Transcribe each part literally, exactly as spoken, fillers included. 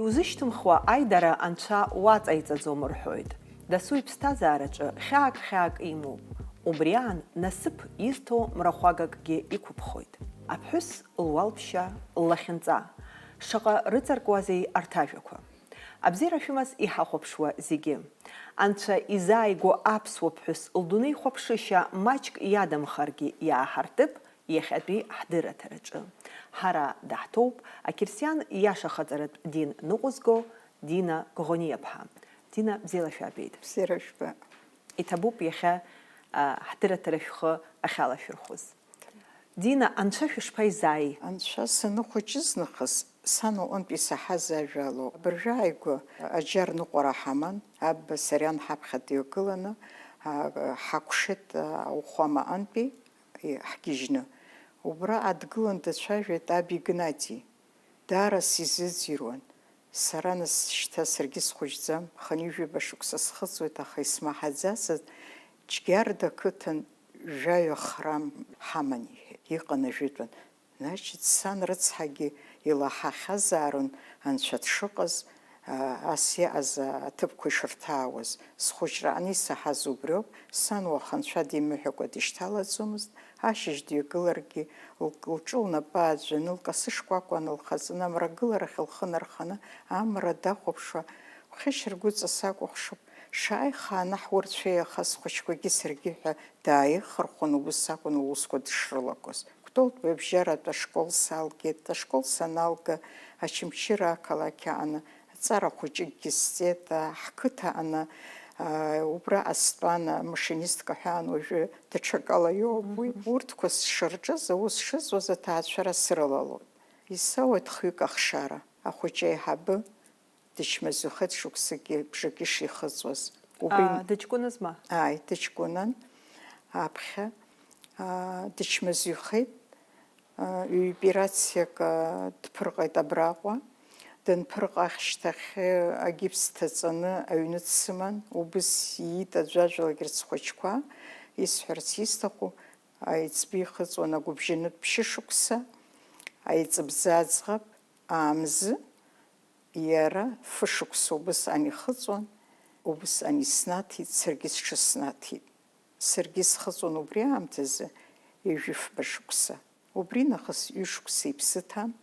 Узышьҭымхуа аидара анцәа уаҵаиҵаӡом рҳәоит. Дасу иԥсҭазаараҿы хьаак-хьаак имоуп. Убри аан насыԥ изҭо мрахәагакгьы иқәыԥхоит. Аԥҳәыс луалԥшьа, ллахьынҵа. Шаҟа рыҵаркуазеи арҭ ажәақәа! Абзиара шәымаз иҳахәаԥшуа зегьы. Анцәа изааигәоу аԥсуа ԥҳәыс лдунеихәаԥшышьа маҷк иадамхаргьы иааҳартып иахьатәи ҳдырраҭараҿы. Ҳара даҳҭоуп ақьырсиан иаша хаҵаратә дин ныҟәызго Дина Гоӷониаԥҳа. Дина, бзиала шәаабеит. Бзиара жәба. Иҭабуп иахьа, а, ҳдырраҭара шәхы ахьалашәырхәыз. Дина, анцәа шәышԥаизааи? Анцәа саныхәыҷыз нахыс, сан лҟынтә исаҳаз ажәа алоуп. Абыржәы ааигәа аџьар ныҟәара ҳаман, абба сариан ҳаԥхьа дҩагыланы, а, ҳакәшеит, а, ауахәама аҟынтәи, и, ҳгьежьны. Убра дгылан дацәажәеит аб Игнати. Даара сизыӡырҩуан. Сара нас шьҭа саргьы схәыҷӡам, хынҩажәаба шықәса схыҵуеит, аха исмаҳаӡацызт, Џьгьарда ақыҭан жәаҩа храм ҳаман, иҳәеит, иҟан ажәытәан. Значит, сан рыцҳагьы илаҳахьазаарын анцәа дшыҟаз, а, ас иҟаз аҭыԥқәа ишырҭаауаз. Схәыҷра анисаҳаз убриоуп, сан уаха анцәа димыҳәакәа дишьҭалаӡомызт, ашьыжь дҩагыларгьы, лк-, лҿы лнапы ааӡәӡәаны, лкасы шкәакәа нылхаҵаны, амрагыларахь лхы нарханы, амра дахәаԥшуа, Ԥхьышьаргәыҵа сакәыхшоуп, шааи хааны ҳурцәеи аха схәыҷқәагьы саргьы ҳәа дааихырхәон, убыс акәын лусқәа дышрылагоз. Кәтолтәи абжьаратә ашкол салгеит, ашкол саналга, Очамчыра ақалақь аҟны аҵара хәыҷыкгьы сҵеит, ҳқыҭа аҟны, убра астәан, машинистк аҳәаан, уажәы даҽакала иоуп уи. Урҭқәа сшырҿыз, аус шызуаз аҭаацәара срылалон. Исоуеит хҩык ахшара, ахәыҷы аиҳабы, дычмазаҩхеит шықәсыкгьы бжаки шихыҵуаз. Убри Аа, дыҷкәыназма? Ааи, дыҷкәынан, аԥхьа, аа, дычмазаҩхеит, аа, ҩ-операциак, аа, дԥырҟеит абраҟа. Данԥырҟа ашьҭахь, агипс дҭаҵаны аҩны дсыман, убыс иит аӡәаӡәалагьы рыцхәыҷқәа. Исҳәарц исҭаху, аиҵбы ихыҵуан агәыбжьанытә ԥшьышықәса, аиҵыбӡа аӡӷаб, аамзы, Иара фышықәса убысҟан ихыҵуан, убысҟан иснаҭеит, саргьы сҽыснаҭеит. Саргьы схыҵуан убри аамҭазы ҩажәи фба шықәса. Убри нахыс ҩышықәса иԥсы ҭан,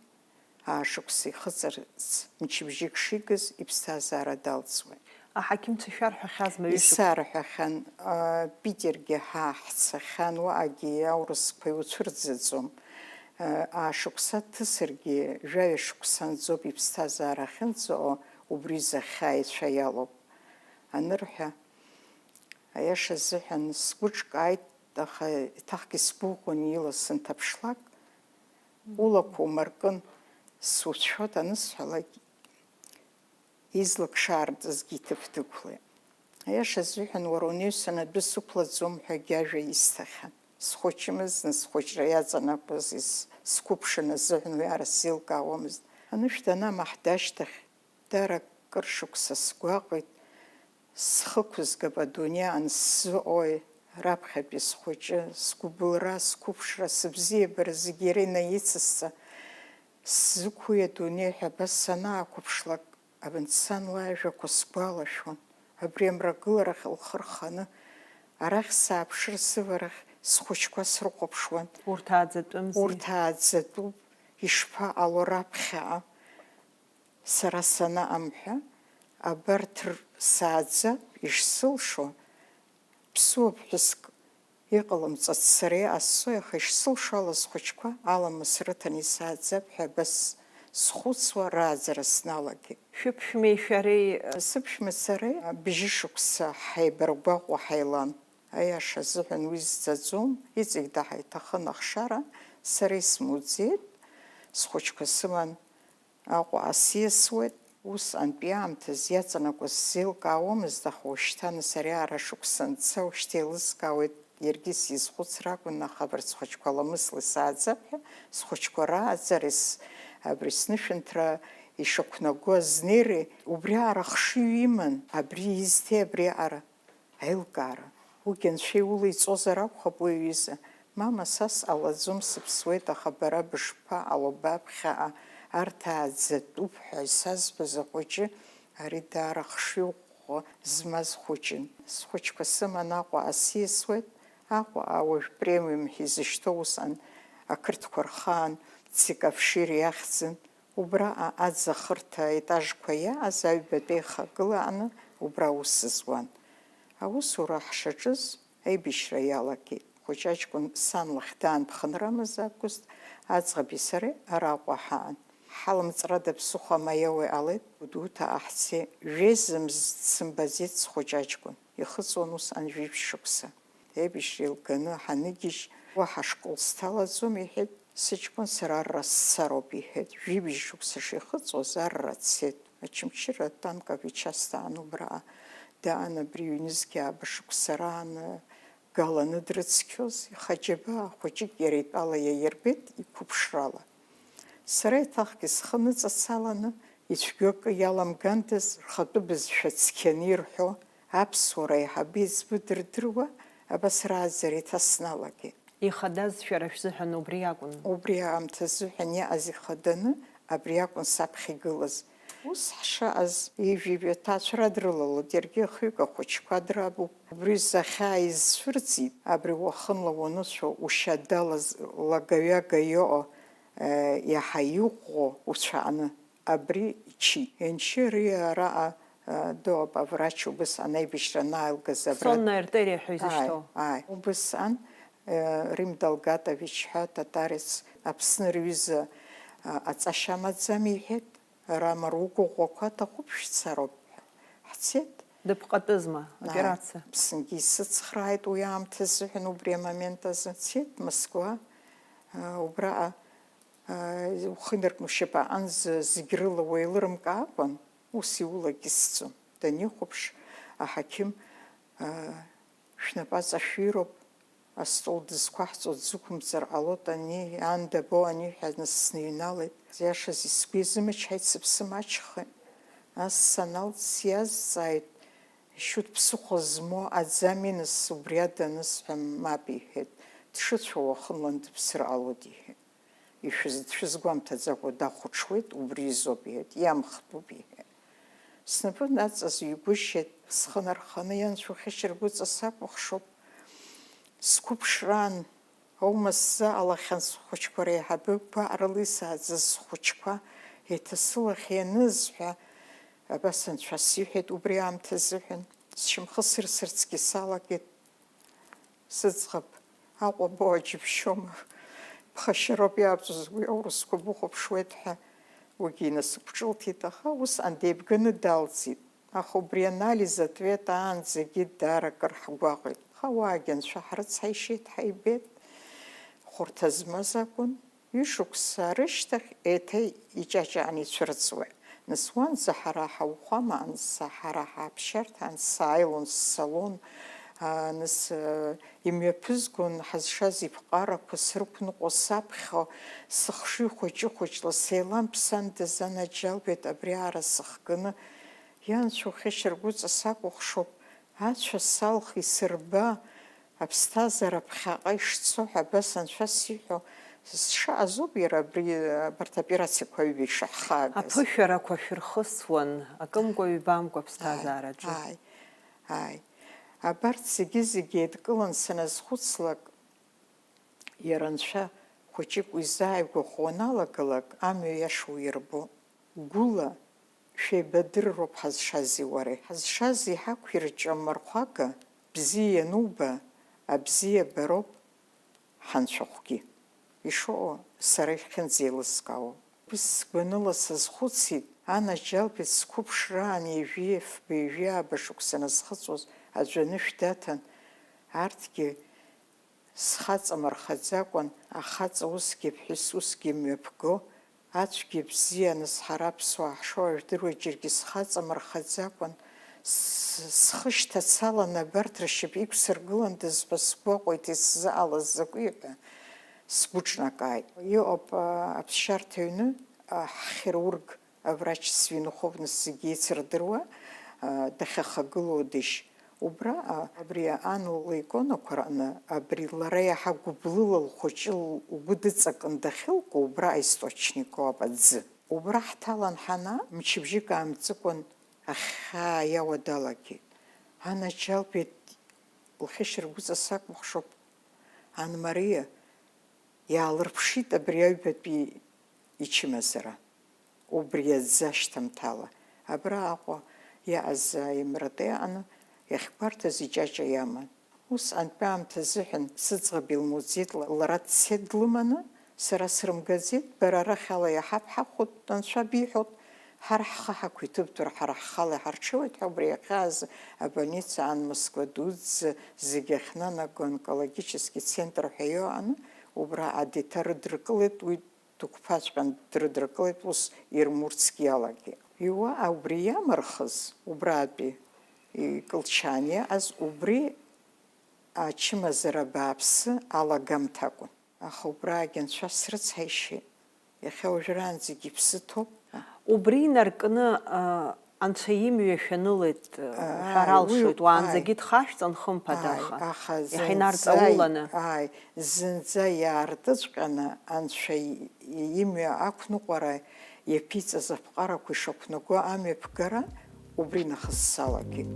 аа шықәса ихыҵырц мчыбжьык шигыз иԥсҭазаара далҵуан. Аҳақьымцәа шәарҳәахьазма ҩышықәса? Исарҳәахьан, аа, Питергьы ҳа ҳцахьан, уаҟагьы аурысқәа иуцәырӡаӡом. Аашықәса дҭысыргьы, жәаҩа шықәса анҵоуп иԥсҭазаара ахьынӡаҟоу, убри изы ахьааицәа иалоуп анырҳәа, аиаша азыҳәан, сгәы ҿкааит, аха еиҭахгьы сгәыӷуан, ила сынҭаԥшлак, улақәа умаркын, суцәшәоит анысҳәалак, излак шаартызгьы иҭыԥ дықәлеит. Аиаша азыҳәан, уара унеиуа санатәы сықәлаӡом ҳәагьы ажәа исҭахьан. Схәыҷымызт, зны схәыҷра иаҵанакуаз ис-, сқәыԥшын азыҳәан уи ара сзеилкаауамызт. Анышә данамаҳда ашьҭахь, даара акыр шықәса сгәаҟит, схы ықәызгап адунеи аан сзыҟои, раԥхьатәи схәыҷы, сгәыбылра, сқәыԥшра, сыбзиабара зегьы иара инаицысҵа, сзықәуи адунеи ҳәа абас санаақәыԥшлак, Абынҵсан лажәақәа сгәалашәон, абри амрагыларахь лхы рханы, арахь сааԥшыр, сыварахь схәыҷқәа срыхәаԥшуан. Урҭ ааӡатәымзи? Урҭ ааӡатәуп, ишԥаҟало раԥхьаҟа? Сара санаамҳәа, абарҭ р-, сааӡап, ишсылшо, Ԥсуа ԥҳәыск иҟалымҵац сара иҟасҵои, аха ишсылшо ала схәыҷқәа аламыс рыҭаны исааӡап ҳәа абас схәыцуа рааӡара сналагеит. Шәыԥшәмеи шәареи, э, Сыԥшәма сареи бжьышықәса ҳаибаргәаҟуа ҳаилан. Аиаша азыҳәан уи зӡаӡом, иҵегь даҳаиҭахын ахшара, сара исмуӡеит, схәыҷқәа сыман. Аҟәа асиасуеит, усҟантәи аамҭаз иаҵанакуаз сзеилкаауамызт, аха уажәшьҭа нас ари аара шықәса анца, уажәшьҭа еилыскаауеит, иаргьы сизхәыцыр акәын, аха абарҭ схәыҷқәа ламысла исааӡап ҳәа, схәыҷқәа рааӡара, ес-, абри снышәынҭра ишақәнаго азнеира, убри аара хшыҩ иман, абри изҭеи абри аҟара? Аилкаара. Уигьы Анцәа иула иҵозар акәхап, уи аҩыза. Мама, са сҟалаӡом, сыԥсуеит, аха бара бышԥаҟало, баԥхьаҟа арҭ ааӡатәуп ҳәа исазҳәаз ахәыҷы, ари даара хшыҩ ӷәӷәа змаз хәыҷын. Схәыҷқәа сыман Аҟәа асиасуеит, Аҟәа ауаҩ премиум ҳәа изышьҭоу усҟан ақырҭқәа рхаан ЦИК Афшьыр иахьӡын, убраҟа аӡахырҭа аетажқәа иааз аҩбатәи еихагылааны убра аус зуан. Аусура ҳшаҿыз, аибашьра иалагеит. Хәыҷаҷкәын сан лахь даан ԥхынрамыз август аӡӷаби сареи араҟа ҳаан. Ҳалымҵрада ԥсыхәа маиауа иҟалеит, Гәдоуҭаҟа ҳцеит, жәеиза мза дсымбаӡеит схәыҷаҷкәын. Ихыҵуан усҟан жәибжь шықәса. Аибашьра еилганы ҳаныгьежь, уаҳа ашкол сҭалаӡом, иҳәеит, сыҷкәын, сара арра сцароуп, иҳәеит. Жәибжь шықәса шихыҵуаз арра дцеит. Очамчыра атанковый часть аан убраҟа даан, абри ҩнызқьи ааба шықәса раан галаны дрыцқьоз, ихаџьабаа хәыҷык иара итәала иаирбеит иқәыԥшрала. Сара еиҭахгьы схы ныҵацаланы, ицәгьоу акы иаламгандаз, рхатәы бызшәа цқьаны ирҳәо аԥсуара аиҳабы иӡбы дырдыруа, абас рааӡара иҭасналагеит. Ихадаз шәара шәзыҳәан убри акәын? Убри аамҭа азыҳәан иааз ихаданы абри акәын саԥхьа игылаз. Ус ҳшаҟаз, ижәибаҩ аҭаацәара дрылалоит, иаргьы хҩык ахәыҷқәа драбуп. Убри захьаа изцәырҵит, абри уахынла уаныцәо ушьадалаз лагаҩага иоуа, э, иаҳа иӷәӷәоу уцәааны. Абри чит. Енчи ари араҟа, э, доуп, аврач убысҟан аибашьра анааилгаз аврач. Сонная артериа ҳәа изышьҭоу. Ааи, ааи. Убысҟан, э, Рим Далгатович ҳәа татарец Аԥсны рҩыза, э, аҵашьа амаӡам иҳәеит, Рама ругәыӷәӷәақәа аҭахуп шәцароуп ҳәа. Ҳцеит. Дыԥҟатәызма, ааи, операциа? Аԥсынгьы исыцхрааит уи аамҭа азыҳәан, убри амомент азы. Цеит Москва, э, убраҟа, э, ухы инаркны ушьапаҟынӡа зегь рыла уеилырымкаакәан, ус иулагьы сцон. Данихәаԥш, аҳақьым, э, шәнапы аҵашәироуп, астол дызқәаҳҵо дзықәымҵар ҟалоит ани, ан дабо ани ҳәа нас сныҩналеит. Иашаз сгәы изымычҳаит, сыԥсы маҷхеит. Нас саналҵ сиазҵааит, Шьуд ԥсыхәа змоу аӡами нас убри ада анысҳәа, мап иҳәеит, дшыцәоу уахынлан дыԥсыр ҟалоит иҳәеит. Ишәыз-, дшәызгәамҭаӡакәа дахәаҽуеит, убри изоуп иҳәеит, иамхтәуп иҳәеит. Снапы наҵазҩгәышьеит, схы нарханы ианцәа ухьышьаргәыҵа сакәыхшоуп. Сқәыԥшраан, аума сзаалахьан схәыҷқәа реиҳабы гәаҟрыла исааӡаз схәыҷқәа, еиҭа сылахь ианызҳәа, абас анцәа сиҳәеит убри аамҭа азыҳәан, сшьамхы сырсырцгьы салагеит. Сыӡӷаб, Аҟәа боу џьыбшьома, ԥхашьароуп иаабҵоз, уи аурысқәа быхәаԥшуеит ҳәа уигьы инасыгәҿылҭит, аха усҟан деибганы далҵит. Аха убри анализ атәеит аанӡагьы даара акыр ҳгәаҟит. Аха уаагьы анцәа ҳрыцҳаишьеит, ҳаибеит. Хәарҭа змаз акәын. Ҩышықәса рышьҭахь еиҭа иҷаҷаан ицәырҵуеит. Нас уанӡа ҳара ҳаухәама, анса ҳара ҳаԥшьарҭа, анса сааилон, ссалон, а, нас, а, имҩаԥызгон ҳазшаз иԥҟарақәа срықәныҟәо саԥхьо, сыхшыҩ хәыҷы-хәыҷла сеиламԥсандаз анаџьалбеит абри аара сыхганы, ианцәа ухьышьаргәыҵа сакәыхшоуп, ацәа салх исырба, аԥсҭазаара ԥхьаҟа ишцо ҳәа абас анцәа сиҳәо, сшаҟазоуп иара абри, абарҭ аоперациақәа аҩбеи шаҳхаагаз. Аԥышәарақәа шәырхысуан, акымкәа-ҩбамкәа аԥсҭазаараҿы. Ааи, ааи. Абарҭ зегьы-зегьы еидкылан саназхәыцлак, иара анцәа хәыҷык уизааигәахо уаналагалак, амҩа иаша уирбо. Гәыла шәеибадырроуп ҳазшази уареи. Ҳазшази ҳақәирҷом мархәага, бзиа иануба, абзиабароуп ҳанцәахәгьы. Ишыҟоу сара ишәхьынӡеилыскаауа. Убыс сгәаныла сазхәыцит, анаџьалбеит сқәыԥшраан ҩажәи фба, ҩажәи ааба шықәса назхыҵуаз аӡә анышә даҭан, арҭгьы схаҵа мырхаӡакәан, ахаҵа усгьы ԥҳәыс усгьы мҩаԥго, ацәгьа бзианыс ҳара аԥсуаа ҳшоу ажәдыруеит, џьаргьы схаҵа мырхаӡакәан, с-, схы шьҭацалан абарҭ ршьапы иқәсыргыландаз ҳәа сгәаҟуеит, исзаалаз закәи ҳәа сгәы ҿнакааит. Иҟоуп, а, аԥсшьарҭа аҩны, а, ҳхирург, аврач звенухов нас зегьы еицырдыруа, а, дахьахагылоу дышь. Убра, а, абри ан ликонақәа рҟны, абри лара иаҳа гәыблыла лхәыҷы лгәы дыҵакын дахьылку, убра аисточник ауп аӡы. Убра ҳҭалан ҳанаа, мчыбжьык аамҵыкәан ахьхьаа иауа далагеит. Анаџьалбеит, лхьышьаргәыҵа сакәыхшоуп, Ан-Мариа, иаалырԥшит абри аҩбатәи ичымазара. Убри аӡы ашьҭамҭала, абра Аҟәа иааз аимрата иааны иахьгәарҭаз иҷаҷа иаман. Ус антәи аамҭа азыҳәан сыӡӷаб илмуӡеит, ла-, лара дцеит длыманы, сара срымгаӡеит, бара арахь ала иаҳап ҳахәоит, анцәа биҳәоит, ҳара ҳхы ҳақәиҭыбтәыр, ҳара ҳхала иҳарҽеиуеит ҳәа убри иахьааз абольница Ан Москва дуӡӡа зегьы ахьнанаго онкологический центр ҳәа иоуаны, убра адита рыдыркылеит, уи дықәԥаҵәҟьан дрыдыркылеит, ус ирмурцк иалагеит. Иуа убри иамырхыз, убратәи икылчаан иҟаз, убри ачымазара бааԥсы алагамҭа акәын. Аха убраагь анцәа срыцҳаишьеит. Иахьа уажәраанӡагь иԥсы ҭоуп. Убри инаркны, а, анцәа имҩа шәанылеит, а, уҳәар Ааи, уи алшоит, уаанӡагьы ааи. Дхашәҵан, хымԥада, Ааи, аха аха иаҳа зынӡа инарҵауланы. Ааи, зынӡа иаартыҵәҟьаны анцәа и-, имҩа ақәныҟәара иаԥиҵаз аԥҟарақәа ишақәнаго амҩаԥгара убри нахыс салагеит.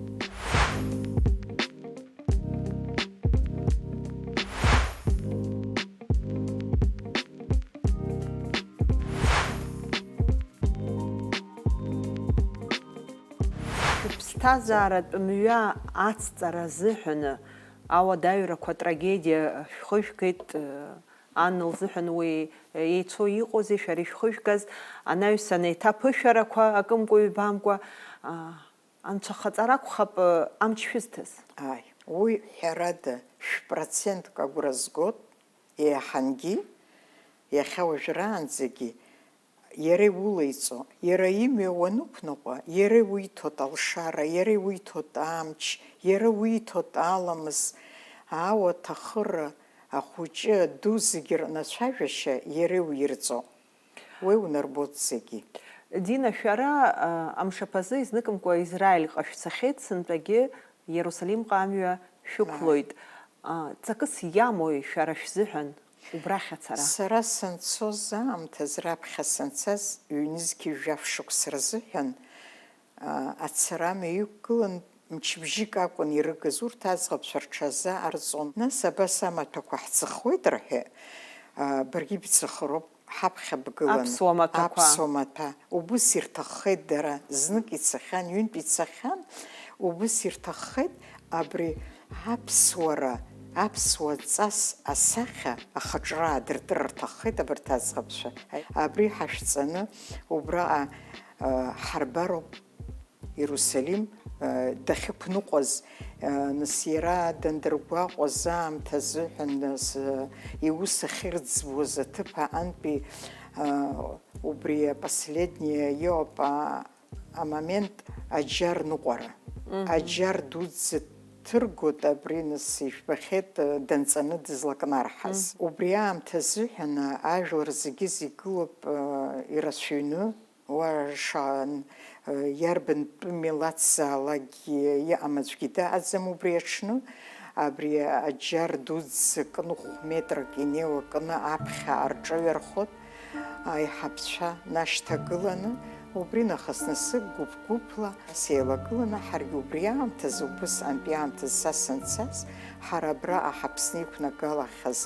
Шәыԥсҭазааратә мҩа ацҵара азыҳәаны ауадаҩрақәа трагедиа шәхыжәгеит, ан лзыҳәан уи еицәоу иҟоузеи шәара ишәхыжәгаз, анаҩсан еиҭаԥышәарақәа акымкәа-ҩбамкәа, а, анцәахаҵара акәхап, амч шәызҭаз? Ааи, уи ҳәарада, шә-процентк агәра згоит, еиҳангьы, иахьа уажәраанӡагьы иара иулеиҵо, иара имҩа уанықәныҟәа, иара иуиҭоит алшара, иара иуиҭоит амч, иара иуиҭоит аламыс, аауаҭахыра, ахәыҷы, аду зегьы рнацәажәашьа иара иуирҵо. Уи унарбоит зегьы. Дина, шәара, а, амшаԥазы изныкымкәа Израильҟа шәцахьеит, сынтәагьы Иерусалимҟа амҩа шәықәлоит. Ааи. А, ҵакыс иамои шәара шәзыҳәан убрахь ацара? Сара санцоз аамҭаз, раԥхьа санцаз, ҩнызқьи жәаф шықәса рзыҳәан, а, ацара амҩа иқәгылан, мчыбжьык акәын ирыгыз, урҭ аӡӷабцәа рҽазы арҵон. Нас абас амаҭәақәа ҳӡахуеит рҳәеит, а, баргьы бӡахыроуп, ҳаԥхьа бгыланы. Аԥсуа маҭәақәа. Аԥсуа маҭәа. Убыс ирҭаххеит дара, знык ицахьан, ҩынтә ицахьан, убыс ирҭаххеит абри аԥсуара, аԥсуа ҵас асахьа ахаҿра аадыртыр рҭаххеит абарҭ аӡӷабцәа. Абри ҳашәҵаны, убраҟа, а, ҳарбароуп. Иерусалим, э, дахьықәныҟәаз, э, нас иара дандыргәаҟуаз аамҭа азыҳәан, нас, э, иус ахьырӡбуаз аҭыԥ аҟынтәи, э, убри апоследниа иоуп, а, амомент аџьар ныҟәара. Мгм. Аџьар дуӡӡа ҭыргоит абри, нас ижәбахьеит, э, данҵаны дызлакнарҳаз. Мгм. Убри аамҭа азыҳәан, э, ажәлар зегьы зегылоуп, э, ирацәаҩны, Уа шаан, э, иарбан тәы милаҭзаалакгьы иҟам аӡәгьы дыҟаӡам убри аҽны. Абри аџьар дуӡӡа кны, хә метрак инеиуа кны аԥхьа арҿаҩархоит аиҳабцәа нашьҭагыланы, убри нахыс-насык гәыԥ-гәыԥла сеилагыланы, ҳаргьы убри аамҭазы, убысҟантәи аамҭазы са санцаз, ҳара абраҟа ҳаԥсны иқәнагалахьаз,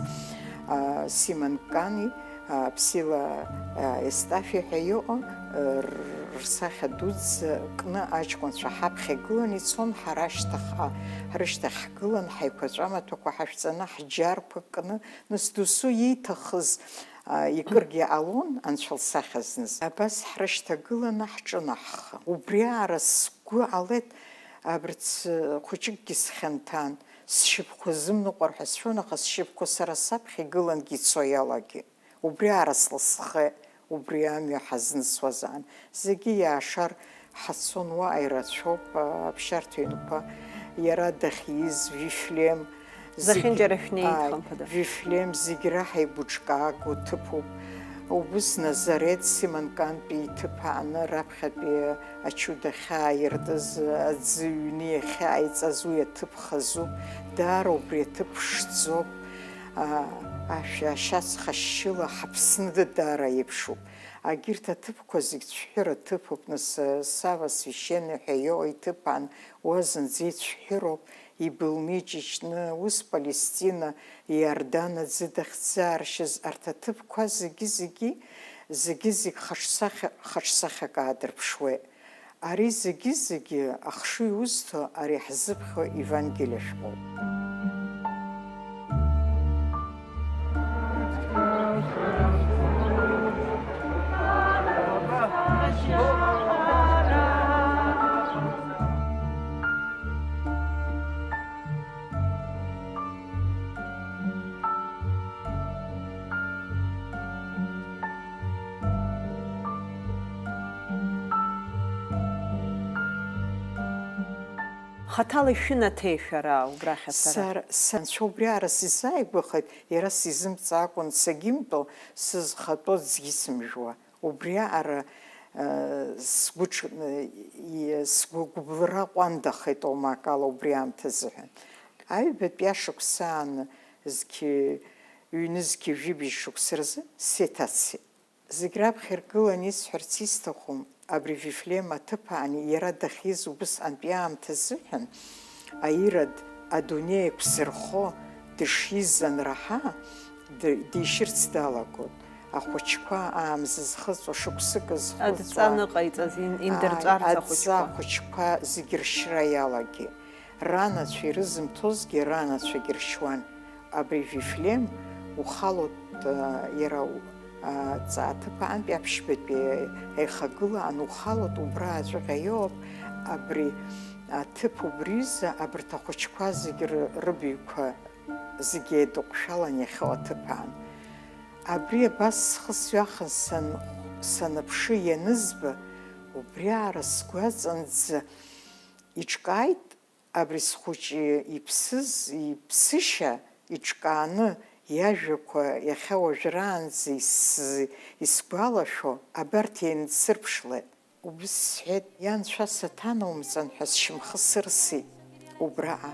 а, Симон Ккани, а, Ԥсила, а, Естафи ҳәа иҟоу, а, р-, рсахьа дуӡӡа кны аҷкәынцәа ҳаԥхьа игыланы ицон, ҳара ашьҭахьҟа, ҳрышьҭахь ҳгылан, ҳаиқәаҵәа маҭәақәа ҳашәҵаны, ҳџьарқәа кны, нас досу ииҭахыз, а, икыргьы ҟалон, анцәа лсахьа зныз. Абас ҳрышьҭагыланы ҳҿынаҳха. Убри аара сгәы ҟалеит, абарҭ, а, хәыҷыкгьы схьанҭан, сшьапқәа зымныҟәар ҳәа сшәон, аха сшьапқәа сара саԥхьа игылангьы ицо иалагеит. Убри аара сласхеит, убри амҩа ҳазнысуазаан. Зегьы иаашар ҳацон, уаҟа ирацәоуп, а, аԥсшьарҭа ҩнқәа. Иара дахьиз, Вифлеем, зегь-, Зехьынџьара шәнеит, ааи, хымԥада. Вифлеем зегь раҳа игәыҿкаагоу ҭыԥуп. Убыс Назарет Симон Ккантәи иҭыԥ ааны раԥхьатәи ачуда ахьааиртыз аӡы ҩны иахьааиҵаз уи аҭыԥ хазуп. Даара убри аҭыԥ ԥшӡоуп. А, Ашәа ашьац хашьшьыла ҳаԥсны даара еиԥшуп. Агьырҭ аҭыԥқәа зегь цәҳәыра ҭыԥуп, нас, Сава священный ҳәа иоуа иҭыԥ аан, уа зынӡа ицәҳәыроуп, ибылны иҷыҷны, ус Палестина, Иордан аӡы дахьӡааршьыз, арҭ аҭыԥқәа зегьы-зегьы, зегьы-зегь хаҿсахьа-, хаҿсахьак аадырԥшуеит. Ари зегьы-зегьы ахшыҩ узҭо ари ҳзыԥхьо Евангелие шәҟәоуп. Хаҭала ишәынаҭеи шәара убрахь ацара? Сара, сара анцәа убриаҟара сизааигәахеит, иара сизымҵаакәан сагьымтәо, сызхатәо аӡәгьы сымжәуа. Убриаҟара, э, сгәы ҿ-, э, и-, сгәы гәыбылра ҟәандахеит, оумакала, убри аамҭазыҳәан. Аҩбатәи ашықәс ааны зқьи, ҩнызқьи жәибжь шықәса рзы сеиҭацеит. Зегь раԥхьа иргыланы исҳәарц исҭаху, абри Вифлеем аҭыԥ аан иара дахьиз убысҟантәи аамҭа азыҳәан, аирод адунеи еиқәзырхо дышиз анраҳа, д-, дишьырц далагон. Ахәыҷқәа аамза зхыҵуа шықәсык азхәыцуа, Адҵа аныҟаиҵаз, ин-, индырҵәарц ааи, адҵа ахәыҷқәа. Ахәыҷқәа зегь ршьра иалагеит. Ранацәа ирызымҭозгьы ранацәагьы ршьуан. Абри Вифлеем ухалоит, а, иара, а, ҵааҭыԥ аантәи аԥшьбатәи аихагыла анухалоит, убра аҵәҟьа иоуп, абри аҭыԥ убризы абарҭ ахәыҷқәа зегьы ры-, рыбаҩқәа зегьы еидыҟәшәалан иахьоу аҭыԥ аан. Абри абас схы сҩахан сан-, саныԥшы ианызба, убриаҟара сгәаҵанӡа иҿкааит. Абри схәыҷы иԥсыз, иԥсышьа иҿкааны, иажәақәа иахьа уажәраанӡа ис-, исгәалашәо, абарҭ еинсырԥшлеит. Убыс сҳәеит, ианцәа саҭанаумҵан ҳәа сшьамхы сырсит убраҟа.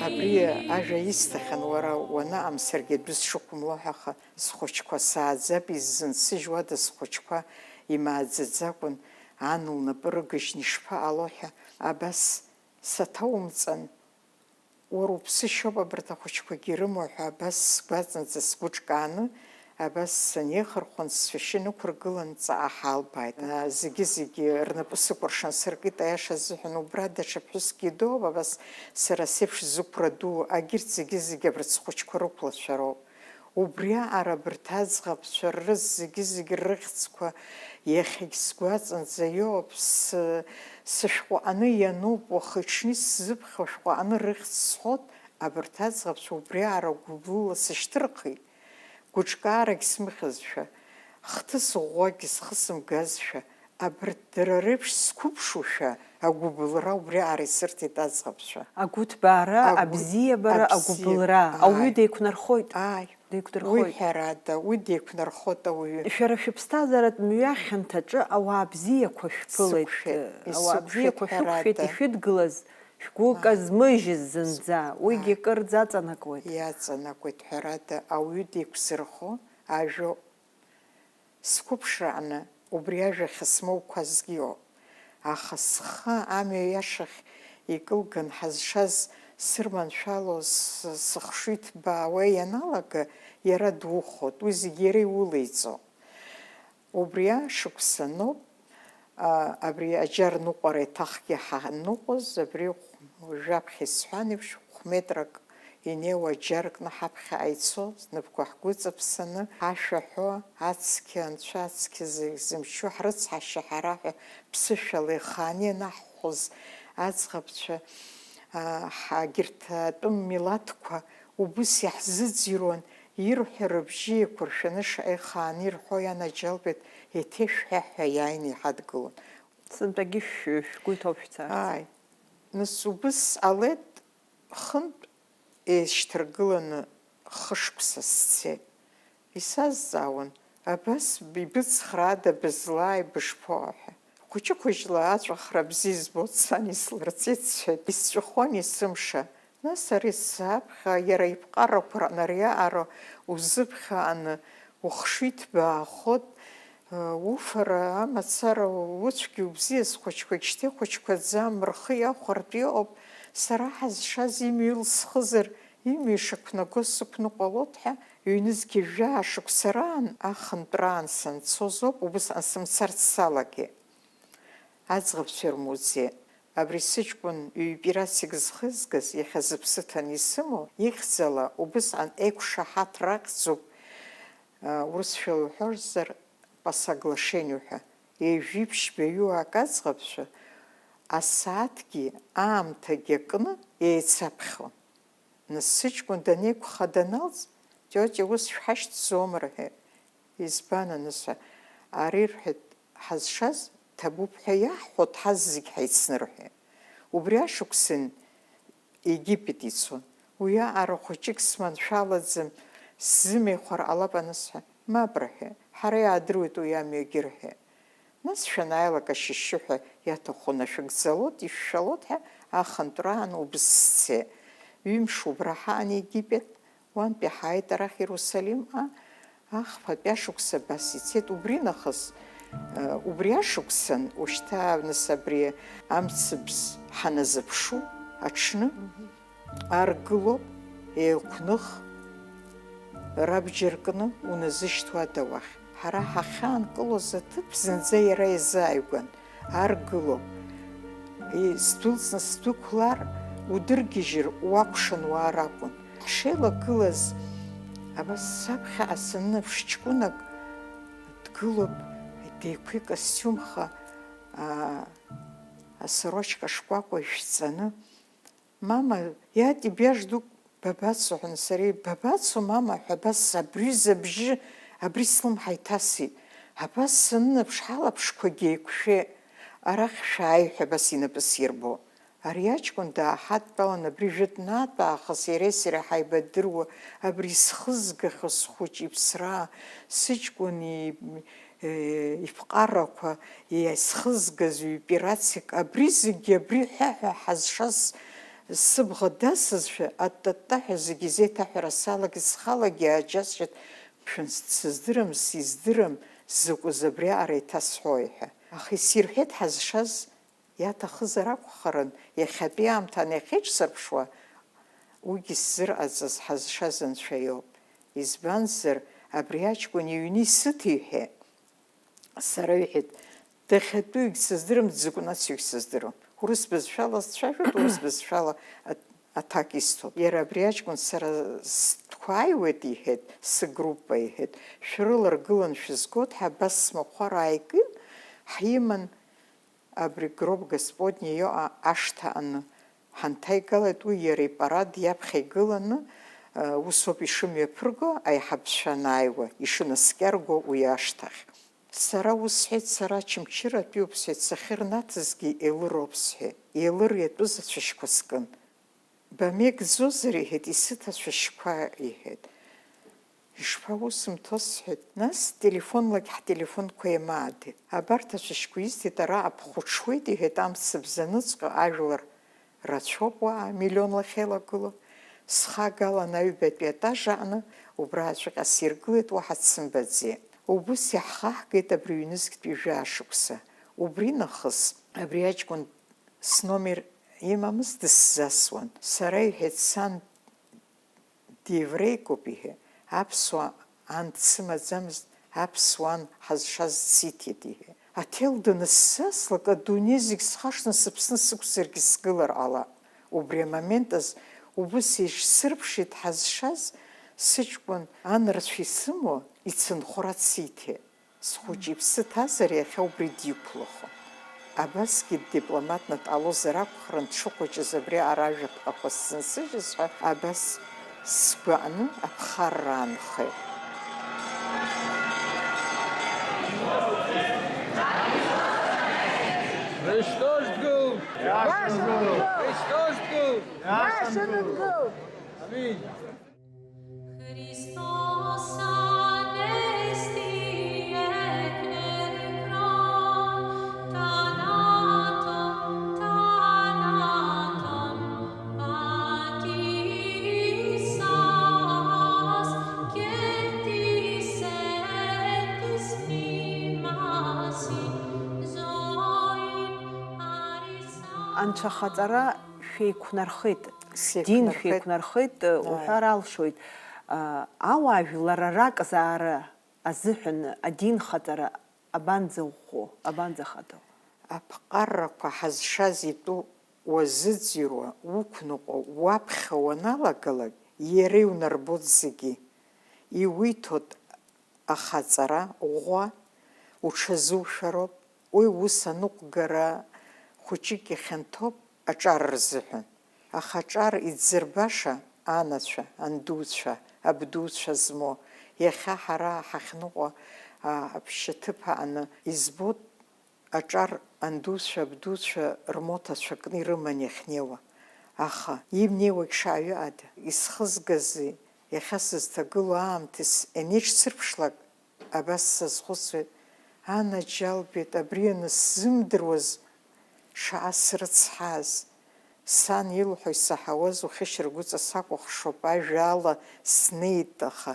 Абри ажәа исҭахьан, уара уанаҟам саргьы адәы сшықәымло ҳәа, аха схәыҷқәа сааӡап, иззынсыжьуада схәыҷқәа имааӡаӡакәан, ан лнапы рыгыжьны ишԥаҟало ҳәа, абас саҭоумҵан, уара уԥсышьоуп абарҭ ахәыҷқәагьы ирымоу ҳәа абас сгәаҵанӡа сгәы ҿкааны, абас санеихырхәан, сшәашьы нықәыргылан, ҵаа ҳалбааит. Зегьы-зегьы рнапы сыкәыршан сыркит, аиаша азыҳәан, убра даҽа ԥҳәыск идоуп, абас сара сеиԥш зықәра ду, агьырҭ зегьы-зегьы абарҭ схәыҷқәа рықәлацәа роуп. Убриаҟара абарҭ аӡӷабцәа ррыз зегьы-зегь рыхьӡқәа иахьагь сгәаҵанӡа иоуп, сы-, сышәҟәы ҟаны иануп, уахи-ҽни сзыԥхьо шәҟәы ҟаны рыхьӡ сҳәоит, абарҭ аӡӷабцәа убриаҟара гәыблыла сышьҭырхит, гәыҿкаарагь смыхьызшәа, хҭыс ӷәӷәагь схы сымгазшәа, абарҭ дара реиԥш сқәыԥшушәа, агәыблра убриаҟара исырҭеит аӡӷабцәа. Агәыҭбаара, агәы-, абзиабара, абзиа-, агәыблра, ааи. Ауаҩы деиқәнархоит. Ааи. Деиқәдырхоит. Уи ҳәарада, уи деиқәнархоит ауаҩы. Шәара шәыԥсҭазааратә мҩа хьанҭаҿы ауаа бзиақәа шәԥылеит, сықәшәеит, ауаа исықәшәеит бзиақәа шәықәшәеит, ҳәарада. Ишәыдгылаз, шәгәы Ма. Казмыжьыз зынӡа, уигьы Ааи. Кырӡа аҵанакуеит. Иаҵанакуеит, ҳәарада, ауаҩы деиқәзырхо ажәоуп. Сқәыԥшрааны убри ажәахьа смоуқәазгьы ыҟоуп. Аха схы амҩа иашахь икылган ҳазшаз сырманшәало с-, сыхшыҩ ҭбаауа ианалага, иара духоит, уи зегь иара иулеиҵо. Убри ашықәсаноуп, а, абри аџьар ныҟәара еиҭахгьы ҳаныҟәоз, абри уажәаԥхьа исҳәан еиԥш, хә-метрак инеиуа аџьаркны ҳаԥхьаҟа ицо, знапқәа ҳгәыҵаԥсаны, ашәа ҳәо, ацқьа, анцәа ацқьа зегь зымчу ҳрыцҳашьа ҳара ҳәа ԥсышәала ихааны ианаҳхәоз аӡӷабцәа, а, ҳагьырҭ атәым милаҭқәа убыс иаҳзыӡырҩуан, ирҳәо рыбжьы еиқәыршәаны шаҟа ихааны ирҳәо ианаџьалбеит, еиҭа ишәҳәа ҳәа иааины иҳадгылон. Сынтәагьы шә-, шәгәы иҭоу шәцарц. Ааи. Нас убыс ҟалеит, хынтә еишьҭаргыланы хышықәса сцеит. Исазҵаауан, абас ибыцхраада, бызлааи, бышԥоу ҳәа. Хәыҷы-хәыҷла аҵәахра бзиа избоит, сан ислырҵеит, сҳәеит. Исҵәахуан есымша. Нас ари саԥхьа, иара иԥҟарақәа ранариаара узыԥхьааны ухшыҩ ҭбаахот, уфара, амацара, уцәгьа убзиа, схәыҷқәагь шьҭа ихәыҷқәаӡам, рхы иахәартә иҟоуп, сара ҳазшаз имҩа илсхызар, имҩа ишақәнаго сықәныҟәалот ҳәа, ҩнызқьи жәаа шықәса раан, ахынтәраан санцоз ауп, убысҟан сымцарц салагеит. Аӡӷабцәа рмузеи. Абри сыҷкәын ҩ-пирацик зхызгаз, иахьа зыԥсы ҭаны исымоу, ихьӡала убысҟан еиқәшаҳаҭра ахьӡуп, а, урысшәа уҳәозар, по соглашению ҳәа, ҩажәи ԥшьба ҩуак аӡӷабцәа асааҭгьы аамҭагьы акны еицаԥхьон. Нас сыҷкәын данеиқәха даналҵ, тиотиа, ус шәҳашьҭӡом, рҳәеит. Избан анысҳәа, ари, рҳәеит, ҳазшаз ҭабуп ҳәа иаҳҳәо, ҳазегь ҳаицны, рҳәеит. Убри ашықәсан Египет ицон. Уиаҟара хәыҷык сманшәалаӡам, сзымеихәар ҟалап анысҳәа, мап, рҳәеит, ҳара иаадыруеит уи амҩагьы, рҳәеит. Нас шәанааилак ашьшьыҳәа иаҭаху нашәыгӡалот, ишәшәалот ҳәа ахынтәраан убыс сцеит. Ҩымш убра ҳаан Египет, уантәи ҳааит арахь Иерусалимҟа, ахԥатәи ашықәса абас ицеит. Убри нахыс, э, убри ашықәсан, ушьҭа нас абри амцабз ҳаназыԥшу аҽны, Аргылоуп, еиқәных, рабџьар кны уназышьҭуада уахь. Ҳара ҳахьаанкылоз аҭыԥ зынӡа иара иазааигәан. Аргылоуп. И-, сдәылҵны сдәықәлар, удыргьежьыр, уакәшан уаар акәын. Ҳшеилагылаз, абас саԥхьаҟа санынаԥш ҷкәынак дгылоуп, деиқәикостиумха, а, асорочка шкәакәа ишәҵаны. Мама, я тебя жду, бабацо ҳәа сара, бабацо, мама ҳәа абас абри зыбжьы, абри слымҳа иҭасит. Абас санынаԥш ҳалаԥшқәагьы еиқәшәеит, арахь шәааи ҳәа абас инапы сирбо. Ари аҷкәын дааҳадтәалан абри жәытәнатә аахыс иареи сареи ҳаибадыруа, абри исхызгахьоу схәыҷ иԥсра, сыҷкәын и-, Иԥҟарақәа, иазхызгаз ҩ-пирацик, абри зегьы абри ҳәа ҳәа ҳазшаз сыбӷа дасызшәа, аттатта ҳәа зегьы изеиҭаҳәара салагеит, схалагьы ааџьасшьеит, мшәан, сыздырам, сиздырам, закәыз абриаҟара иҭасҳәои ҳәа. Аха исирҳәеит ҳазшаз. Иаҭахызар акәхарын, иахьатәи аамҭа анахьеиҿсырԥшуа, уигьы сзырҟаҵаз ҳазшаз Анцәа иоуп. Избанзар, абри аҷкәын иҩны исыҭ иҳәеит. Сара, иҳәеит, дахьатәугь сыздырам, дзакәнацугь сыздырам. Урыс бызшәала сцәажәоит, урыс бызшәала аҭ-, аҭак исҭоит. Иара абри аҷкәын сара стәқәа ааиуеит, иҳәеит, сыгруппа, иҳәеит, шәрыларгылан шәызгоит ҳәа абас смахәар ааикын, ҳиман, Абри гроб Господни иоуа ашҭа аҟны ҳанҭаигалеит, уи иара ипарад иаԥхьа игыланы, усоуп ишымҩаԥырго, аиҳабацәа анааиуа, ишынаскьарго уи ашҭахь. Сара ус сҳәеит, сара Очамчыратәиуп сҳәеит, сахьырнаҭазгьы Елыроуп сҳәеит. Елыр иатәыз ацәашьқәа скын. Бамеигӡозар, иҳәеит, исыҭ ацәашьқәа, иҳәеит. Ишԥаусымҭо, сҳәеит. Нас телефонлагь ҳтелефонқәа еимаадеит. Абарҭ ацәашьқәа исҭеит, араҟа бхәаҽуеит, иҳәеит, амцабз аныҵҟьо ажәлар рацәоуп уаҟа, миллионла ахьеилагылоу. Схагалан аҩбатәи атаж аҟны, убраҵәҟьа сиргылеит, уаҳа дсымбаӡеит. Убыс иаҳхаҳгеит абри ҩнызқьтәи жәаа шықәса. Убри нахыс абри аҷкәын Сномер имамызт, дысзасуан. Сара, иҳәеит, сан диевреикуп, иҳәеит, аԥсуа ан дсымаӡамызт, аԥсуа ан ҳазшаз дсиҭеит, иҳәеит. Аҭел данысзаслак, адунеи зегь схашҭны сыԥсны сықәзаргьы сгылар ҟалап. Убри амомент азы убыс ишсырԥшит ҳазшаз, сыҷкәын ан рцәа исымоу ицынхәра дсиҭеит. Схәыҷы иԥсы ҭазар, иахьа убри диқәлахо. Абасгьы ддипломатны дҟалозар акәхарын, дшыхәыҷыз абри ара ажәаԥҟақәа сзынсыжьыз ҳәа абас сгәаҟны аԥхарра аанхеит. Христос дгылт! Христос дгылт! Амин. Христос анести ехнер крон, танаtom, tanetum, patisas, gentises et missi, zoin arisas. Анцәа ахаҵара шәеиқәнархеит, дин шәеиқәнархеит, уҳәар алшоит. Ауаажәлар раказаара азыҳәан адин хаҵара абанӡаӷәӷәо, абанӡахаҭо? Аԥҟаррақәа ҳазшаз итәу уазыӡырҩуа, уқәныҟәо, уаԥхьа уаналагалак, иара иунарбоит зегьы. Иуиҭоит ахаҵара ӷәӷәа, уҽазушәароуп, уи ус аныҟәгара хәыҷык ихьанҭоуп аҿар рзыҳәан. Аха аҿар идзырбаша анацәа, андуцәа, абдуцәа змоу, иахьа ҳара ҳахьныҟәо, а, аԥшьаҭыԥ ааны избоит аҿар андуцәа, абдуцәа рмоҭацәа кны ирыман иахьнеиуа. Аха имнеиуагь шааҩы ада, исхызгази, иахьа сызҭагылоу аамҭеи с-, ианеиҿсырԥшлак, Абас сазхәыцуеит, анаџьалбеит, абри анысзымдыруаз шаҟа срыцҳааз. Сан илҳәо исаҳауаз ухьышьаргәыҵа сакәыхшоуп, ажәа ала снеит, аха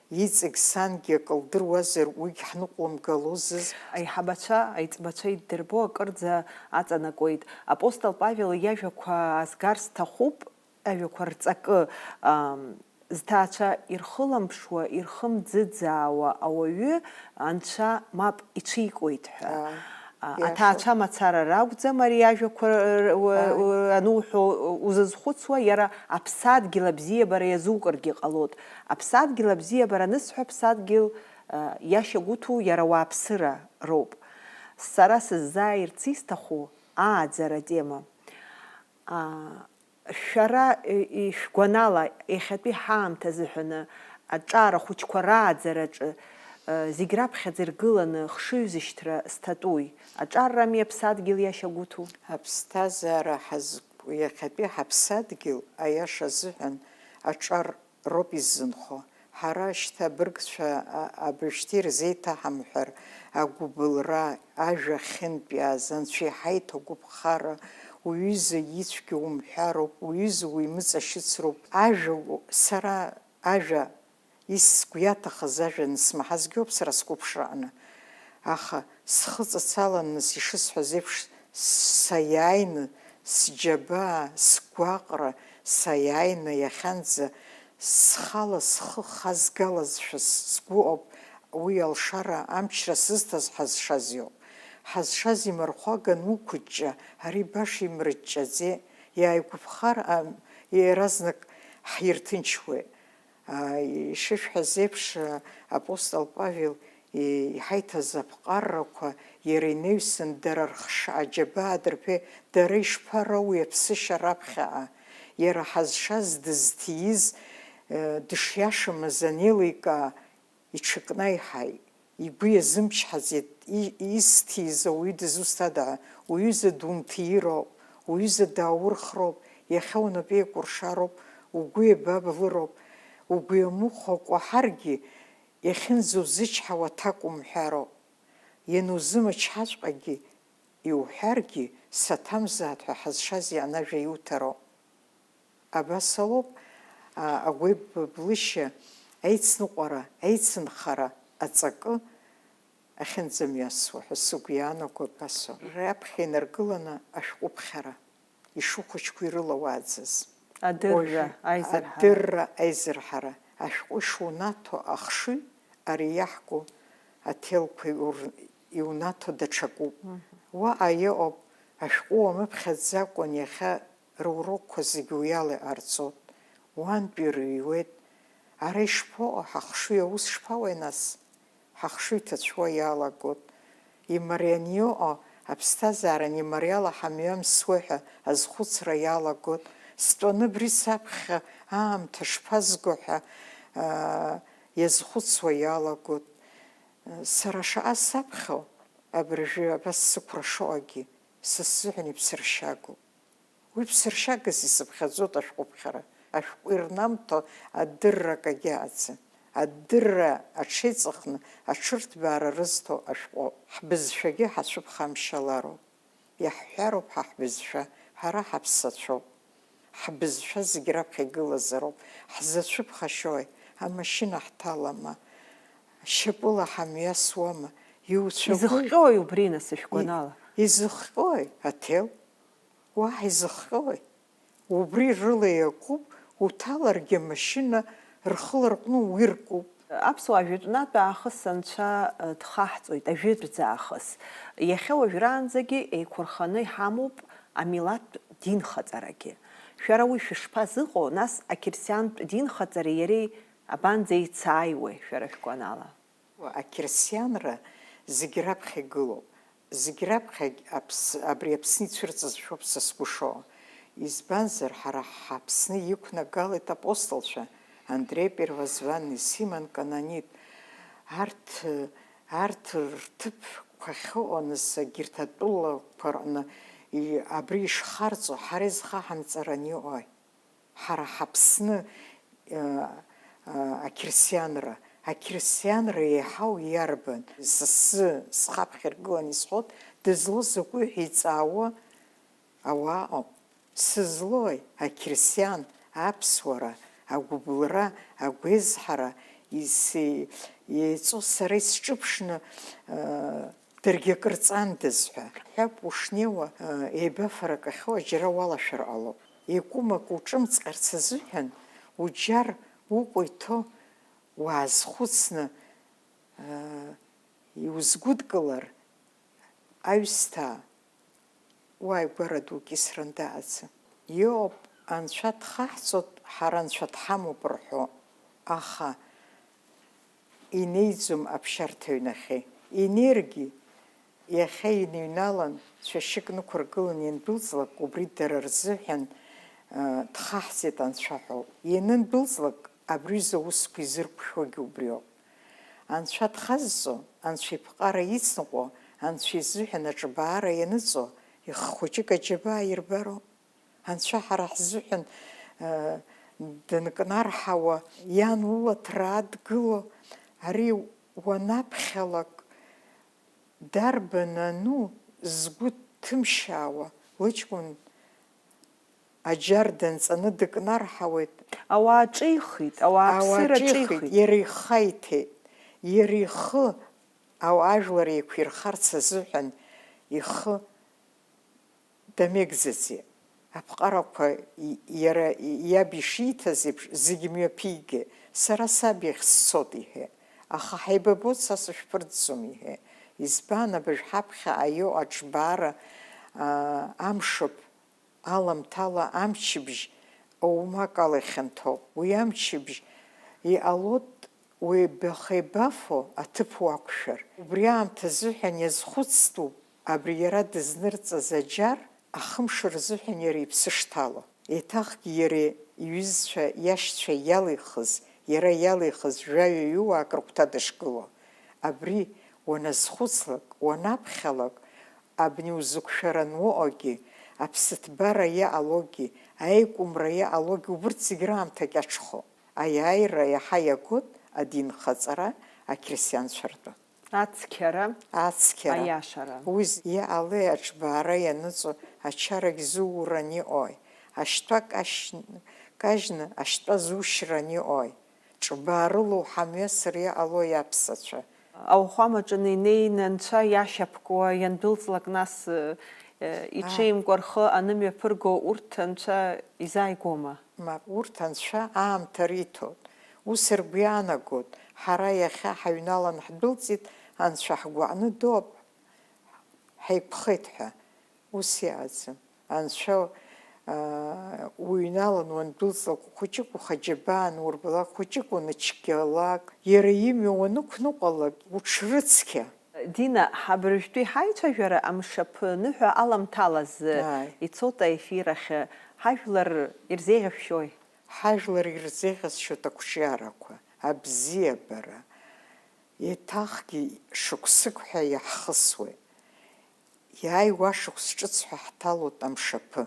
иҵегь сангьы акы лдыруазар, уигь ҳныҟәлымгалозыз. Аиҳабацәа, аиҵбацәа иддырбо акырӡа аҵанакуеит. Апостол Павел иажәақәа азгар сҭахуп, ажәақәа рҵакы, ам, зҭаацәа ирхылымԥшуа, ирхымӡыӡаауа ауаҩы анцәа мап иҽикуеит ҳәа. Ааи, а, иашоуп. Аҭаацәа мацара ракәӡам ари ажәақәа р-, р-, уа-, Ааи. Уа-, ануҳәо узызхәыцуа, иара аԥсадгьыл абзиабара иазукыргьы ҟалоит. Аԥсадгьыл абзиабара анысҳәа, аԥсадгьыл, а, иашьагәыҭу иара ауааԥсыра роуп. Сара сыззааирц исҭаху ааӡара атема. А, Шәара, э, ишәгәанала, иахьатәи ҳаамҭа азыҳәаны аҿар ахәыҷқәа рааӡараҿы, э, зегь раԥхьаӡа иргыланы хшыҩзышьҭра зҭатәуи аҿаррами аԥсадгьыл иашьагәыҭу? Аԥсҭазаара ҳазқәу иахьатәи ҳаԥсадгьыл, аиаша азыҳәан, аҿар роуп иззынхо. Ҳара шьҭа абыргцәа, а-, абыржәгьы ирзеиҭаҳамҳәар, агәыбылра, ажәа ахьынтә иааз, анцәа иҳаиҭо агәыԥхара, уҩыза ицәгьа умҳәароуп, уҩыза уимыҵашьыцроуп. Ажәа у-, сара ажәа, ис-, сгәы иаҭахыз ажәа анысмаҳазгьы ауп сара сқәыԥшра аҟны. Аха схы ҵацаланы ишысҳәаз еиԥш, саиааины, сџьабаа, сгәаҟра, саиааины иахьанӡа схала схы хазгалазшәа сгәы ауп уи алшара амчра сызҭаз ҳазшаз иоуп. Ҳазшаз имырхәага ануқәыҷҷа, ари баша имрыҷҷаӡеит, иааигәаԥхар, ам, иаразнак ҳирҭынчуеит. Ишышәҳәаз еиԥш, апостол Павел иҳаиҭаз аԥҟаррақәа иара инаҩсан, дара рхшара аџьабаа дырԥеит, дара ишԥароуи аԥсышьа раԥхьаҟа? Иара ҳазшаз дызҭиз, дышиашамыз анеиликаа, иҽыкнаиҳаит. Игәы иазымчҳаӡеит, и-, изҭиз ауаҩы дызусҭада ҳәа. Уҩыза дунҭироуп, уҩыза дааурхроуп, иахьа унапы еикәыршароуп, угәы еибаблыроуп, угәы иамыхәа кәаҳаргьы, иахьынӡаузычҳауа аҭак умҳәароуп. Ианузымчҳаҵәҟьагьы, иуҳәаргьы, саҭамзааит ҳәа ҳазшаз ианажәа иуҭароуп. Абас ауп, а, агәеиблышьа, аицныҟәара, аицынхара аҵакы ахьынӡамҩасуа ҳәа сыгәы иаанаго абас ауп. Раԥхьа инаргыланы ашәҟәыԥхьара, ишыхәыҷқәоу ирылауааӡаз. Адырра, уажәы аизырҳара. Адырра, аизырҳара. Ашәҟәы ишунаҭо ахшыҩ, ари иаҳку аҭелқәа иур-, иунаҭо даҽакуп. Мгм. Уаҟа иҟоуп, ашәҟәы уамыԥхьаӡакәан иахьа Рурокқәа зегьы уи ала иҟарҵоит. Уантәи ирыҩуеит. Ара ишԥаҟоу, ҳахшыҩ аус шԥауеи нас? Ҳахшыҩ ҭацәуа иалагоит. Имарианы иҟоу аԥсҭазаара анимариала ҳамҩамсуеи ҳәа азхәыцра иалагоит. Стәаны абри саԥхьа аамҭа шԥазго ҳәа, аа, иазхәыцуа иалагоит. Сара шаҟа саԥхьо, абыржәы абас сықәра шоуагьы, Са сзыҳәан иԥсыршьагоуп. Уи ԥсыршьагас исыԥхьаӡоит ашәҟәыԥхьара. Ашәҟәы ирнамҭо адырра акагьы аӡам. Адырра аҽеиҵыхны аҽырҭбаара рызҭо ашәҟәы. Ҳбызшәагьы ҳацәыԥхамшьалароуп. Иаҳҳәароуп ҳа ҳбызшәа, ҳара ҳаԥсацәоуп. Ҳбызшәа зегь раԥхьа игылазароуп. Ҳзацәыԥхашьои, амашьына ҳҭалама, шьапыла ҳамҩасуама, иуцәагәы-, Изыхҟьои убри, нас, шәгәанала? Изыхҟьои, аҭел? Уаҳа изыхҟьои? Убри рыла иакуп, уҭаларгьы амашьына рхы ларҟәны уиркуп. Аԥсуаа жәытәнатә аахыс Анцәа, э, дхаҳҵоит, ажәытәӡа аахыс. Иахьа уажәраанӡагьы еиқәырханы иҳамоуп амилаҭтә динхаҵарагьы. Шәара уи шәышԥазыҟоу, нас, ақьырсиантә динхаҵареи иареи абанӡеицааиуеи, шәара шәгәанала? Ақьырсианра зегь раԥхьа игылоуп. Зегь раԥхьагь Аԥс-, абри Аԥсны ицәырҵызшәоуп са сгәы шоу. Избанзар, ҳара ҳАԥсны иқәнагалеит апостолцәа, Андреи Первозванный, Симон Канонит. Арҭ, арҭ рҭыԥқәа ахьыҟоу, нас, егьырҭ атәылақәа рҟны и-, абри ишхарҵо, ҳара изхаҳамҵаран иҟои? Ҳара ҳАԥсны, э, э, ақьырсианра, ақьырсианра еиҳау иарбан? Сасы схаԥхьа иргылан исҳәот, дызлоу закәи ҳәа иҵаауа ауаа ыҟоуп. Сызлои, ақьырсиан, аԥсуара, агәыбылра, агәеизҳара, ис-, еиҵо сара исҿыԥшны, э, даргьы акыр ҵандаз ҳәа. Ҳәап, ушнеиуа, э, еибафарак ахьоу џьара уалашәар ҟалоуп. Икәымак уҿымҵҟьарц азыҳәан, уџьар укәа иҭоу уаазхәыцны, э, иузгәыдкылар, аҩсҭаа, уааигәара ду кьысран дааӡам. Иоуп, Анцәа дхаҳҵоит, ҳара Анцәа дҳамоуп рҳәо, аха инеиӡом аԥшьарҭа аҩнахьы. Инеиргьы, иахьа иныҩналан, цәашьык нықәыргылан иандәылҵлак, убри дара рзыҳәан, э, дхаҳҵеит Анцәа ҳәоуп. Ианындәылҵлак, абри аҩыза аусқәа изырқәшәогьы убриоуп. Анцәа дхазҵо, Анцәа иԥҟара иҵныҟәо, Анцәа изыҳәан аҿыбаара ианыҵо, ихы хәыҷык аџьабаа ирбароуп. Анцәа ҳара ҳзыҳәан, э, дынкнарҳауа, иан лылаҭра адгыло, ари уанаԥхьалак, дарбан ану згәы ҭымшьаауа лыҷкәын аџьар данҵаны дыкнарҳауеит. Ауаа ҿихит, ауаа Ауаа ԥсыра ҿихит, ҿихит. Иара ихы аиҭеит. Иара ихы ау-, ажәлар еиқәирхарц азыҳәан ихы дамеигӡаӡеит. Аԥҟарақәа и-, иара и-, иаб ишиҭаз еиԥш, зегь мҩаԥигеит. Сара саб иахь сцот, иҳәеит. Аха ҳаибабоит, са сышәԥырҵӡом, иҳәеит. Избан, абыржә ҳаԥхьа аиоу аҿбаара, аа, амшоуп, аламҭала амчыбжь оумак ала ихьанҭоуп. Уи амчыбжь иҟалоит уеибахеибафо аҭыԥ уақәшәар. Убри аамҭа азыҳәан иазхәыцтәуп абри иара дызнырҵаз аџьар, ахымш рзыҳәан иара иԥсы шҭало. Еиҭахгьы иара иҩызцәа, иашьцәа иалихыз, иара иалихыз жәаҩа-ҩуаак рыгәҭа дышгыло. Абри уаназхәыцлак, уанаԥхьалак, абни узықәшәаран уҟоугьы, аԥсыҭбара иҟалогьы, аикәымра иҟалогьы, убырҭ зегь раамҭа кьаҿхо. Аиааира иаҳа иагоит адинхаҵара ақьырсианцәа ртәы. Ацқьара, Ацқьара. Аиашара. Уи з-, иҟалеи аҿбаара ианыҵо ачарагь зууран иҟои? Ашьтәа кашь-, кажьны ашьтәа зушьран иҟои? Ҿбаарыла уҳамҩасыр иҟалои аԥсацәа? Ауахәамаҿы инеины анцәа иашьапкуа иандәылҵлак, нас, э, э, А. иҽеимкәа рхы анымҩаԥырго урҭ анцәа изааигәома? Мап, урҭ анцәа аамҭа риҭоит. Ус ргәы иаанагоит, ҳара иахьа ҳаҩналан ҳдәылҵит, анцәа ҳгәаҟны доуп, ҳаиқәхеит ҳәа. Ус иаӡам. Анцәа, аа, уҩналан уандәылҵлак, хәыҷык ухаџьабаа анурбалак, хәыҷык уначгьалак, иара имҩа уанықәныҟәалак, уҽрыцқьа. Дина, ҳабыржәтәи ҳаицәажәара амшаԥы ныҳәа аламҭалаз Ааи. ицоит аефир ахь. Ҳажәлар ирзеиӷьашәшьои? Ҳажәлар ирзеиӷьасшьоит ақәҿиарақәа, абзиабара, еиҭахгьы шықәсык ҳәа иаҳхысуеит. Иааиуа ашықәс ҿыц ҳәа ҳҭалоит амшаԥы.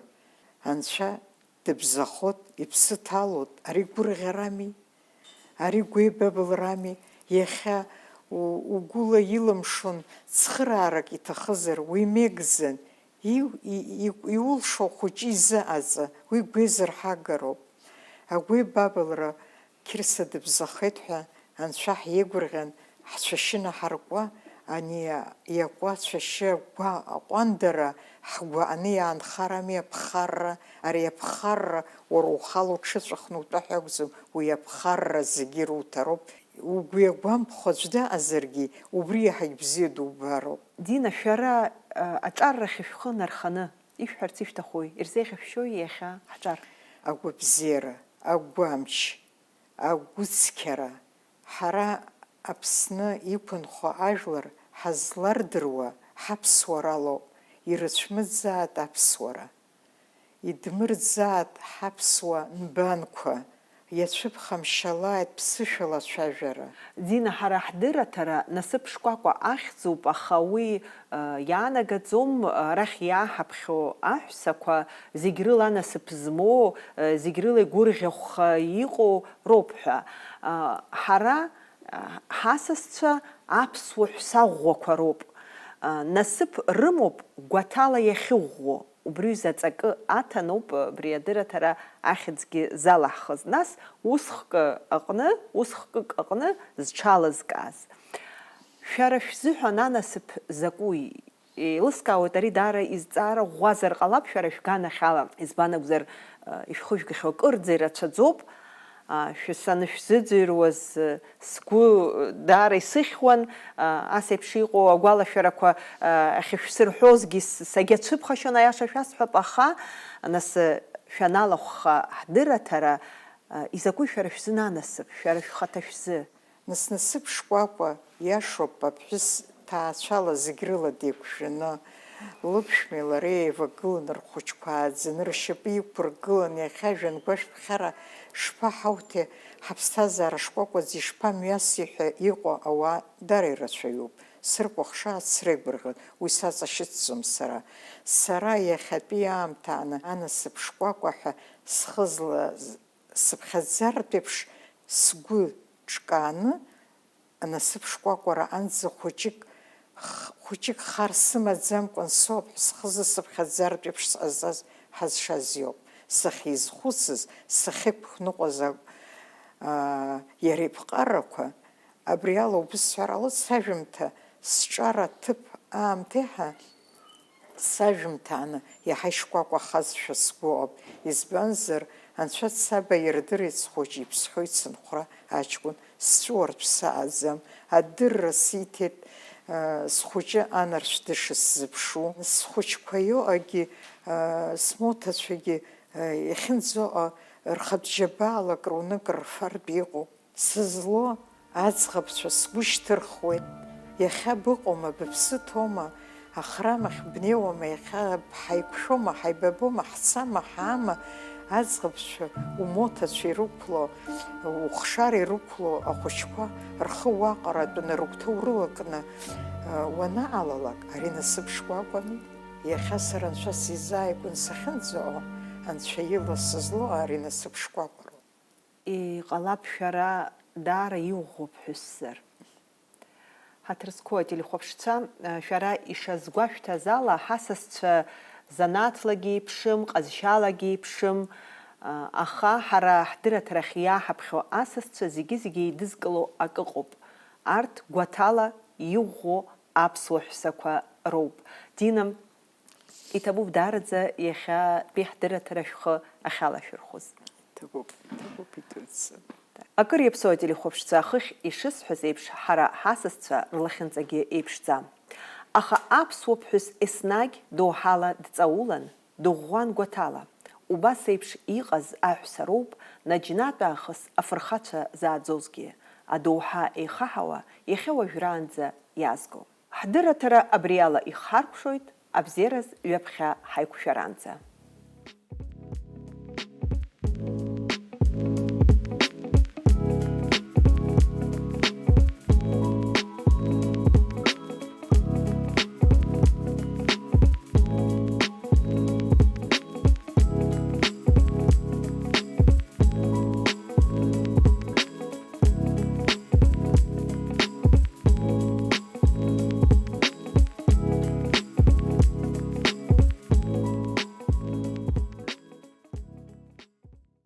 Анцәа дыбзахот, иԥсы ҭалот, ари гәырӷьарами? Ари гәеибабылрами? Иахьа у-, угәыла илымшон цхыраарак иҭахызар, уимеигӡан, иу-, и-, и-, иулшо хәыҷы изы аҵа, уи гәеизырҳагароуп. Агәеибабылра Қьырса дыбзахеит ҳәа анцәа ҳиеигәырӷьан, ҳцәашьы наҳаркуа, ани иакуа ацәашьы агәа аҟәандара ҳгәы аны иаанхарами аԥхарра, ари аԥхарра уара ухала уҽыҵәахны утәа ҳәа акәӡам, уи аԥхарра зегьы ируҭароуп, угәы иагәамԥхо аӡә даҟазаргьы, убри иаҳагь бзиа дубароуп. Дина, шәара, э, аҿаррахь шәхы нарханы ишәҳәарц ишәҭахуи, ирзеиӷьашәшьои иахьа ҳҿар? Агәабзиара, агәамч, агәыцқьара, ҳара Аԥсны иқәынхо ажәлар ҳазлардыруа ҳаԥсуаралоуп, ирыцәмыӡаат аԥсуара, идмырӡаат ҳаԥсуа нбанқәа, иацәыԥхамшьалааит ԥсышәала ацәажәара. Дина, ҳара ҳдырраҭара насыԥ шкәакәа ахьӡуп, аха уи, э, иаанагаӡом, арахь иааҳаԥхьо аҳәсақәа зегь рыла анасыԥ змоу, э, зегь рыла игәырӷьахәха иҟоу роуп ҳәа. Э, ҳара, э, ҳасасцәа аԥсуа ҳәса ӷәӷәақәа роуп. Э, насыԥ рымоуп гәаҭала иахьыӷәӷәо. Убри заҵакы аҭаноуп абри адырраҭара ахьӡгьы залаҳхыз. Нас усхк аҟны, усхкык аҟны зҽалызкааз. Шәара шәзыҳәан анасыԥ закәи? Еилыскаауеит, ари даара изҵаара ӷәӷәазар ҟалап шәара шәганахьала, избан акәзар, э, ишәхыжәгахьоу акырӡа ирацәаӡоуп. А, шәы-, санышәзыӡырҩуаз, э, сгәы, э, даара исыхьуан, а, ас еиԥш иҟоу агәалашәарақәа, а, ахьышәсырҳәозгьы с-, сагьацәыԥхашьон, аиаша шәасҳәап, аха, нас, э, шәаналахәха ҳдырраҭара, а, изакәи шәара шәзы нанасыԥ, шәара шәхаҭа шәзы? Нас насыԥ шкәакәа, иашоуп, аԥҳәыс ҭаацәала зегь рыла деиқәшәаны, лыԥшәмеи лареи еивагыланы, рхәыҷқәа ааӡаны, ршьапы иқәыргыланы, иахьа жәҩангәашәԥхьара шԥаҳауҭеи, ҳаԥсҭазаара шкәакәаӡа ишԥамҩаси ҳәа иҟоу ауаа дара ирацәаҩуп. Сыркәыхшааит, среигәырӷьоит, уи саҵашьыцӡом сара. Сара иахьатәи аамҭа аны анасыԥ шкәакәа ҳәа схы зла-, сыԥхьаӡартә еиԥш сгәы ҿкааны, анасыԥ шкәакәара анӡа хәыҷык, х-, хәыҷык хар сымаӡамкәан соуп, схы зысыԥхьаӡартә еиԥш сҟазҵаз ҳазшаз иоуп. Сахьизхәыцыз, сахьықәныҟәаз акә-, аа, иара иԥҟарақәа, абри ала убысҳәар ҟалоит, сажәымҭа, сҿара аҭыԥ аамҭеи ҳа Сажәымҭааны иаҳа ишкәакәахазшәа сгәы ыҟоуп, избанзар, анцәа дсаба ирдырит схәыҷ, иԥсхьоу ицынхәра аҷкәын, сҵәуартә саҟаӡам, адырра сиҭеит, э, схәыҷы анарцә дышысзыԥшу, схәыҷқәа иоуагьы, э, смоҭацәагьы, э, иахьынӡаҟа рхатә џьабаала акруныкыр рфартә иҟоуп. Сызлоу аӡӷабцәа, сгәы шьҭырхуеит. Иахьа быҟоума, быԥсы ҭоума, ахрамахь бнеиуама, иахьа ҳаиқәшәома, ҳаибабома, ҳцама, ҳаама, аӡӷабцәа, умоҭацәа ирықәло, ухшара ирықәло ахәыҷқәа рхы уаҟаратәны, рыгәҭа урылакны, уанаалалак, ари насыԥ шкәакәами? Иахьа сара анцәа сизааигәан сахьынӡаҟоу, анцәа ила сызлоу ари насыԥ шкәакәароуп. Иҟалап шәара даара иӷәӷәоу ԥҳәысзар. Ҳаҭыр зқәу ателехәаԥшцәа, шәара ишазгәашәҭаз ала, ҳасасцәа занааҭлагьы еиԥшым, ҟазшьалагьы еиԥшым, аха ҳара ҳдырраҭарахь иааҳаԥхьо асасцәа зегьы-зегьы еидызкыло акы ыҟоуп. Арҭ гәаҭала иӷәӷәоу аԥсуа ҳәсақәа роуп. Дина, иҭабуп даараӡа иахьатәи ҳдырраҭара шәхы ахьалашәырхәыз. Иҭабуп, иҭабуп, идуӡӡа. Акыр иаԥсоу ателехәаԥшцәа, хыхь ишысҳәаз еиԥш, ҳара ҳасасцәа рлахьынҵагьы еиԥшӡам. Аха аԥсуа ԥҳәыс еснагь доуҳала дҵаулан, дыӷәӷәан гәаҭала. Убас еиԥш иҟаз аҳәса роуп наџьнатә аахыс афырхацәа зааӡозгьы, адоуҳа еихаҳауа иахьа уажәраанӡа иаазго. Ҳдырраҭара абриала ихҳаркәшоит, абзиараз ҩаԥхьа ҳаиқәшәаранӡа.